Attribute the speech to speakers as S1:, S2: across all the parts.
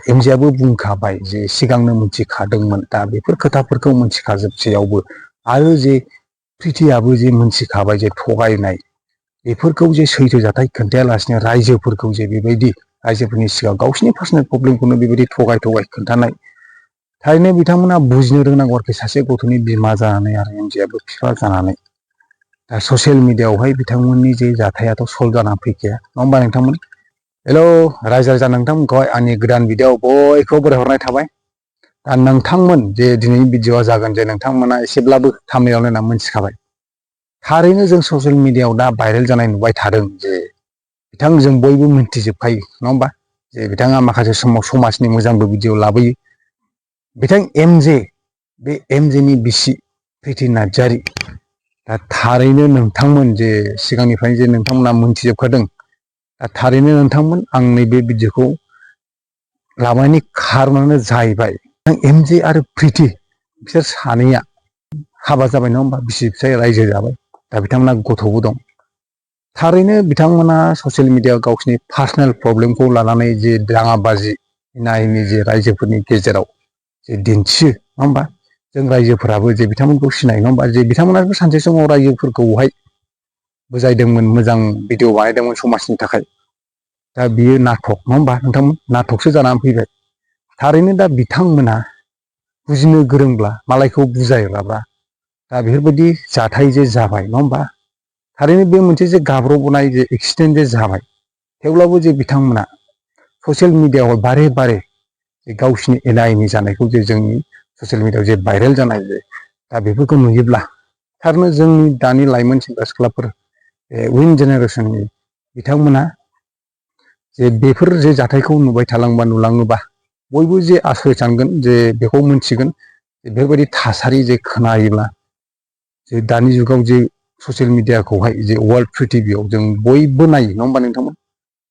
S1: एमजेआबो बुंखाबाय जे सिगांनो मोनथिखादोंमोन। दा बेफोर खोथाफोरखौ मोनथिखाजोबसेयावबो आरो जे प्रिथियाबो जे मोनथिखाबाय जे थगायनाय, बेफोरखौ जे सैथो जाथाय खोन्थायालासिनो रायजोफोरखौ जे बेबायदि रायजोफोरनि सिगाङाव गावसिनि पार्सनेल प्रब्लेमखौनो बेबायदि थगाय खोन्थानाय, थारैनो बिथांमोना बुजिनो रोंनांगौ आरोखि, सासे गथ'नि बिमा जानानै आरो एमजेआबो बिफा जानानै। दा ससियेल मिडियाआवहाय बिथांमोननि जे जाथायाथ' सल्भ जानानै फैखाया, नङा होमबा नोंथांमोन? हेलौ रायजो राजा नोंथांमोनखौहाय आंनि गोदान भिडिअआव बयखौबो बरायहरनाय थाबाय। दा नोंथांमोन जे दिनैनि भिडिअआ जागोन जे नोंथांमोना एसेब्लाबो थाम्बनेइलाव नायना मोनथिखाबाय। थारैनो जों ससियेल मिडियाआव दा भाइरेल जानाय नुबाय थादों जे बिथां जों बयबो मिन्थिजोबखायो, नङा होमबा? जे बिथाङा माखासे समाव समाजनि मोजांबो भिडिअ लाबोयो। बिथां एमजे, बे एमजेनि बिसि प्रिथि नार्जारि, दा थारैनो नोंथांमोन जे सिगांनिफ्रायनो जे नोंथांमोना मोनथिजोबखादों, दा थारैनो नोंथांमोन आं नैबे भिडिअखौ लाबायनि खारनानो जाहैबाय एमजे आरो प्रिथि बिसोर सानैया हाबा जाबाय, नङा होमबा? बिसि फिसाय रायजो जाबाय। दा बिथांमोना गथ'बो दं। थारैनो बिथांमोना ससियेल मिडियाआव गावसिनि पार्सनेल प्रब्लेमखौ लानानै जे दाङाबाजि एना एनि जे रायजोफोरनि गेजेराव जे दिन्थियो, नङा होमबा? जों रायजोफोराबो जे बिथांमोनखौ सिनायो, नङा होमबा? जे बिथांमोनाबो सानसे समाव रायजोफोरखौहाय बुजायदोंमोन, मोजां भिडिअ बानायदोंमोन समाजनि थाखाय। दा बियो नाटक, नङा होमबा नोंथांमोन? नाटकसो जानानै फैबाय। थारैनो दा बिथांमोना बुजिनो गोरोंब्ला, मालायखौ बुजायग्राब्ला, दा बेफोरबायदि जाथाय जे जाबाय, नङा होमबा? थारैनो बे मोनसे जे गाब्रबनाय जे एक्सिडेन्ट जे जाबाय, थेवब्लाबो जे बिथांमोना ससियेल मिडियाआव बारे बारे गावसिनि एना एनि जानायखौ जे जोंनि ससियेल मिडियाआव जे भाइरेल जानाय, जे दा बेफोरखौ नुयोब्ला थारैनो जोंनि दानि लाइमोन सेंग्रा सिख्लाफोर, उइन जेनेरेसननि बिथांमोना जे बेफोर जे जाथायखौ नुबाय थालांबा नुलाङोबा बयबो जे आसरित सानगोन, जे बेखौ मोनथिगोन बेफोरबायदि थासारि जे खोनायोब्ला, जे दानि जुगाव जे ससियेल मिडियाखौहाय जे वर्ल्ड प्रिथिबियाव जों बयबो नायो, नङा होमबा नोंथांमोन?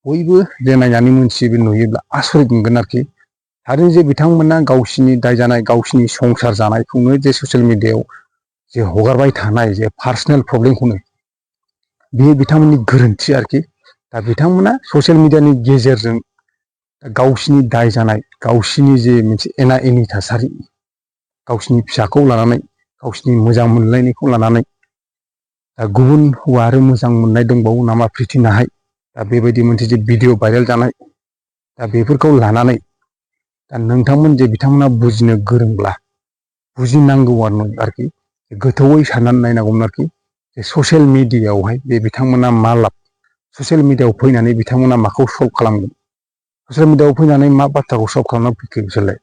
S1: बयबो जे नायनानै मोनथियो, बे नुयोब्ला आसरित मोनगोन आरोखि। थारैनो जे बिथांमोना गावसिनि दाय जानाय, गावसिनि संसार जानायखौनो जे ससियेल मिडियाआव जे हगारबाय थानाय जे पार्सनेल प्रब्लेमखौनो, बेयो बिथांमोननि गोरोन्थि आरोखि। दा बिथांमोना ससियेल मिडियानि गेजेरजों गावसिनि दाय जानाय, गावसिनि जे मोनसे एना एनि थासारि, गावसिनि फिसाखौ लानानै, गावसिनि मोजां मोनलायनायखौ लानानै, दा गुबुन हौवा आरो मोजां मोननाय दंबावो नामा प्रिथिनाहाय, दा बेबायदि मोनसे जे भिडिअ भाइरेल जानाय, दा बेफोरखौ लानानै दा नोंथांमोन जे बिथांमोना बुजिनो गोरोंब्ला बुजिनांगौ आरोखि, गोथौयै साननानै नायनांगौमोन आरोखि, जे ससियेल मिडियाआवहाय बे बिथांमोना मा लाब, ससियेल मिडियाआव फैनानै बिथांमोना माखौ सल्भ खालामगोन, ससियेल मिडियाआव फैनानै मा बाथ्राखौ सल्भ खालामना फैखो बिसोरलाय?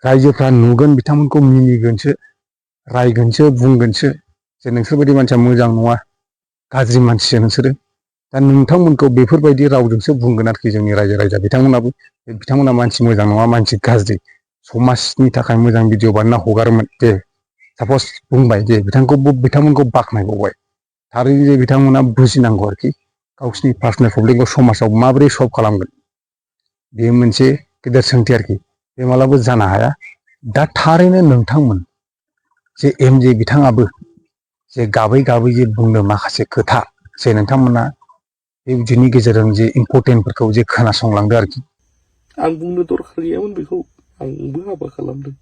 S1: रायजोफ्रा नुगोन, बिथांमोनखौ मिनिगोनसो, रायगोनसो, बुंगोनसो जे नोंसोरबायदि मानसिया मोजां नङा, गाज्रि मानसिसो नोंसोरो। दा नोंथांमोनखौ बेफोरबायदि रावजोंसो बुंगोन आरोखि जोंनि रायजो राजा बिथांमोनाबो, बिथांमोना मानसि मोजां नङा, मानसि गाज्रि, समाजनि थाखाय मोजां भिडिअ बानायना हगारोमोन जे सापस बुंबाय जे बिथांमोनखौ बाख्नायबावबाय। थारैनो जे बिथांमोना बुजिनांगौ आरोखि, गावसिनि पार्सनेल प्रब्लेमखौ समाजाव माबोरै सल्भ खालामगोन, बेयो मोनसे गेदेर सोंथि आरोखि, बे मालाबा जानो हाया। दा थारैनो नोंथांमोन जे एमजे बिथाङाबो जे गाबै गाबै जे बुंनो माखासे खोथा, जे नोंथांमोना बे भिडिअनि गेजेरजों जे इम्परटेन्टफोरखौ जे खोनासंलांदो आरोखि।
S2: आं बुंनो दरखार गैयामोन बेखौ, आंबो हाबा खालामदों।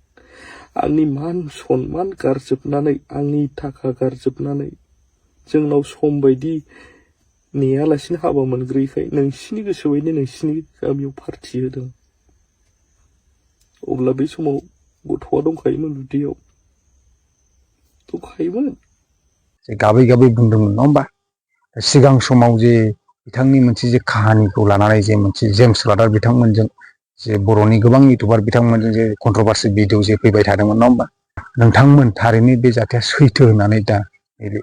S2: आंनि मान सनमान गारजोबनानै, आंनि थाखा गारजोबनानै, जोंनाव सम बायदि नेयालासिनो हाबा मोनग्रोयैखाय नोंसिनि गोसो बायदि नोंसिनि गामियाव पार्टि होदों। अब्ला बे समाव गथ'आ दंखायोमोन, उदैयाव दंखायोमोन।
S1: जे गाबै गाबै बुंदोंमोन, नङा होमबा? सिगां समाव जे बिथांनि मोनसे जे काहानिखौ लानानै जे मोनसे जेम्स ब्रादार बिथांमोनजों, जे बर'नि गोबां इउटुबार बिथांमोनजों जे कन्ट्रभार्सि भिडिअ जे फैबाय थादोंमोन, नङा होमबा? नोंथांमोन थारैनो बे जाथाया सैथो होननानै दा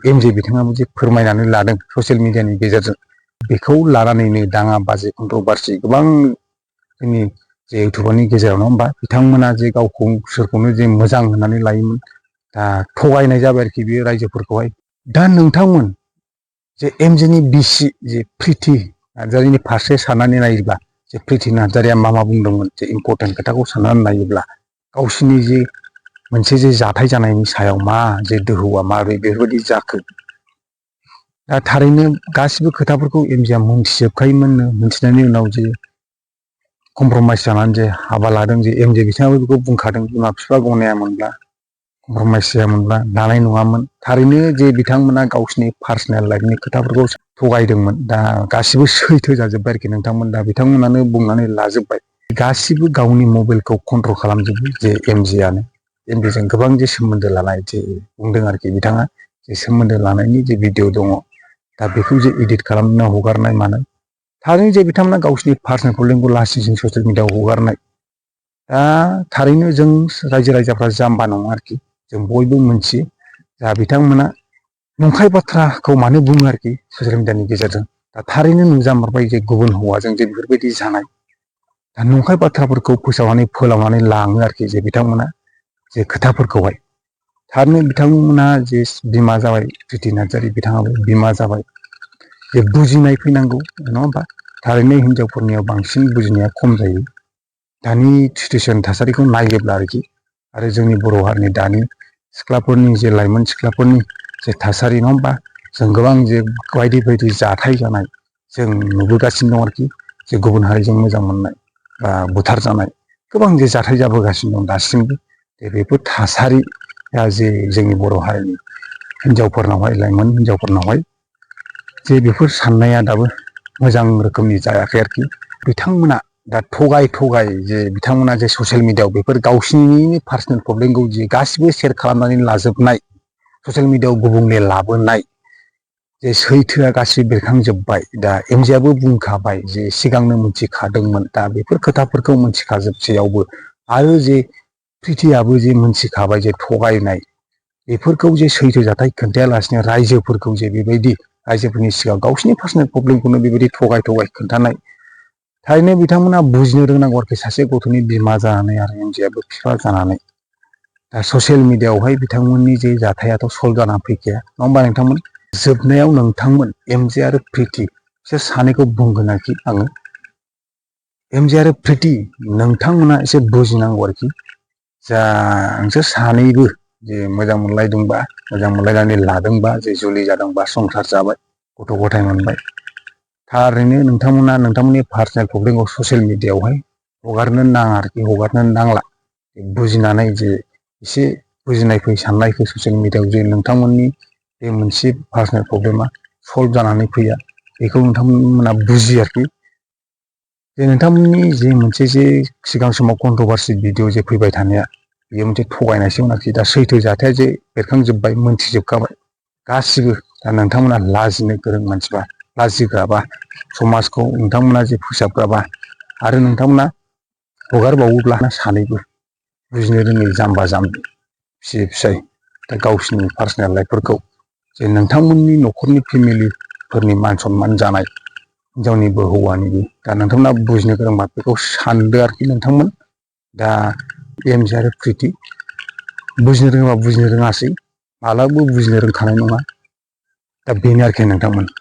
S1: एमजे बिथाङाबो जे फोरमायनानै लादों ससियेल मिडियानि गेजेरजों, बेखौ लानानैनो दाङा बाजि कन्ट्रभार्सि गोबां जोंनि जे इउटुबारनि गेजेराव, नङा होमबा? बिथांमोना जे गावखौ सोरखौनो जे मोजां होननानै लायोमोन, दा थगायनाय जाबाय आरोखि बे रायजोफोरखौहाय। दा नोंथांमोन जे एमजेनि बिसि जे प्रिथि नार्जारिनि फारसे साननानै नायोब्ला, जे प्रिथि नार्जारिया मा मा बुंदोंमोन, जे इम्परटेन्ट खोथाखौ साननानै नायोब्ला, गावसिनि जे मोनसे जे जाथाय जानायनि सायाव मा जे दोहौआ माबोरै बेफोरबायदि जाखो, दा थारैनो गासिबो खोथाफोरखौ एमजेआ मोनथिजोबखायोमोननो। मोनथिनायनि उनाव जे कमप्रमाइस जानानै जे हाबा लादों जे एमजे बिथाङाबो बेखौ बुंखादों बिमा बिफा गनायामोनब्ला कमप्रमाइस जायामोनब्ला लानाय नङामोन। थारैनो जे बिथांमोना गावसिनि पार्सनेल लाइफनि खोथाफोरखौ थगायदोंमोन। दा गासिबो सैथो जाजोब्बाय आरोखि नोंथांमोन। दा बिथांमोनानो बुंनानै लाजोब्बाय गासिबो गावनि मबाइलखौ कन्ट्रल खालामजोबो जे एमजेआनो। एमजेजों गोबां जे सोमोन्दो लानाय जे बुंदों आरोखि बिथाङा जे सोमोन्दो लानायनि जे भिडिअ दङ दा बेखौ जे इडिट खालामना हगारनाय मानाय थारैनो जे बिथांमोना गावसिनि पार्सनेल प्रब्लेमखौ लासिंसिं ससियेल मिडियाआव हगारनाय। दा थारैनो जों रायजो राजाफ्रा जाम्बा नङा आरोखि जों बयबो मोनथियो। दा बिथांमोना नंखाय बाथ्राखौ मानो बुङो आरोखि ससियेल मिडियानि गेजेरजों। दा थारैनो नुजामारबाय जे गुबुन हौवाजों जे बेफोरबायदि जानाय। दा नंखाय बाथ्राफोरखौ फोसावनानै फोलावनानै लाङो आरोखि जे बिथांमोना जे खोथाफोरखौहाय। थारैनो बिथांमोना जे बिमा जाबाय प्रिति नार्जारि बिथाङाबो बिमा जाबाय। जे बुजिनाय फैनांगौ नङा होमबा। थारैनो हिनजावफोरनियाव बांसिन बुजिनाया खम जायो दानि सिटुवेसन थासारिखौ नायोब्ला आरोखि। आरो जोंनि बर' हारिनि दानि सिख्लाफोरनि जे लाइमोन सिख्लाफोरनि जे थासारि नङा होमबा। जों गोबां जे बायदि बायदि जाथाय जानाय जों नुबोगासिनो दं आरोखि। जे गुबुन हारिजों मोजां मोननाय बा बुथार जानाय गोबां जे जाथाय जाबोगासिनो दं दासिमबो। बेफोर थासारिया जे जोंनि बर' हारिनि हिनजावफोरनावहाय लाइमोन हिनजावफोरनावहाय जे बेफोर साननाया दाबो मोजां रोखोमनि जायाखै आरोखि। बिथांमोना दा थगाय जे बिथांमोना जे ससियेल मिडियाआव बेफोर गावसिनि पार्सनेल प्रब्लेमखौ जे गासिबो सेयार खालामनानै लाजोबनाय ससियेल मिडियाआव गुबुंले लाबोनाय जे सैथोआ गासिबो बेरखांजोब्बाय। दा एमजेआबो बुंखाबाय जे सिगांनो मिथिखादोंमोन। दा बेफोर खोथाफोरखौ मिथिखाजोबसेयावबो आरो जे प्रिथियाबो जे मिथिखाबाय जे थगायनाय बेफोरखौ जे सैथो जाथाय खोन्थायालासिनो रायजोफोरखौ जे बेबायदि रायजोफोरनि सिगाङाव गावसिनि पार्सनेल प्रब्लेमखौनो बेबायदि थगाय खोन्थानाय। थारैनो बिथांमोना बुजिनो रोंनांगौ आरोखि सासे गथ'नि बिमा जानानै आरो एमजेआबो बिफा जानानै। दा ससियेल मिडियाआवहाय बिथांमोननि जे जाथायाथ' सल्भ जानानै फैखाया नङा होमबा नोंथांमोन। जोबनायाव नोंथांमोन एमजे आरो प्रिति बिसोर सानैखौ बुंगोन आरोखि आङो। एमजे आरो प्रिति नोंथांमोना एसे बुजिनांगौ आरोखि। जा नोंसोर सानैबो जे मोजां मोनलायदोंबा मोजां मोनलायनानै लादोंबा जे जुलि जादोंबा संसार जाबाय गथ' गथाय मोनबाय। थारैनो नोंथांमोना नोंथांमोननि पार्सनेल प्रब्लेमखौ ससियेल मिडियाआवहाय हगारनो नाङा आरोखि हगारनो नांला। बुजिनानै जे एसे बुजिनाय फै साननाय फै ससियेल मिडियाआव जे नोंथांमोननि बे मोनसे पार्सनेल प्रब्लेमा सल्भ जानानै फैया बेखौ नोंथांमोना बुजियो आरोखि। जे नोंथांमोननि जे मोनसे जे सिगां समाव कन्ट्रभारसि भिडिअ जे फैबाय थानाया बेयो मोनसे थगायनायसोमोन आरोखि। दा सैथो जाथाया जे बेरखांजोब्बाय मोनथिजोबखाबाय गासिबो। दा नोंथांमोना लाजिनो गोरों मानसिबा लाजिग्राबा समाजखौ नोंथांमोना जे फोसाबग्राबा आरो नोंथांमोना हगारबावोब्ला सानैबो बुजिनो रोङै जाम्बा जाम्बि फिसियै फिसाय दा गावसिनि पार्सनेल लाइफफोरखौ जे नोंथांमोननि न'खरनि फेमिलिफोरनि मान सनमान जानाय हिनजावनिबो हौवानिबो दा नोंथांमोना बुजिनो गोरोंबा बेखौ सानदो आरोखि नोंथांमोन। दा एमजे आरो प्रिति बुजिनो रोङाबा बुजिनो रोङासै मालाबाबो बुजिनो रोंखानाय नङा। दा बेनो आरोखि नोंथांमोन।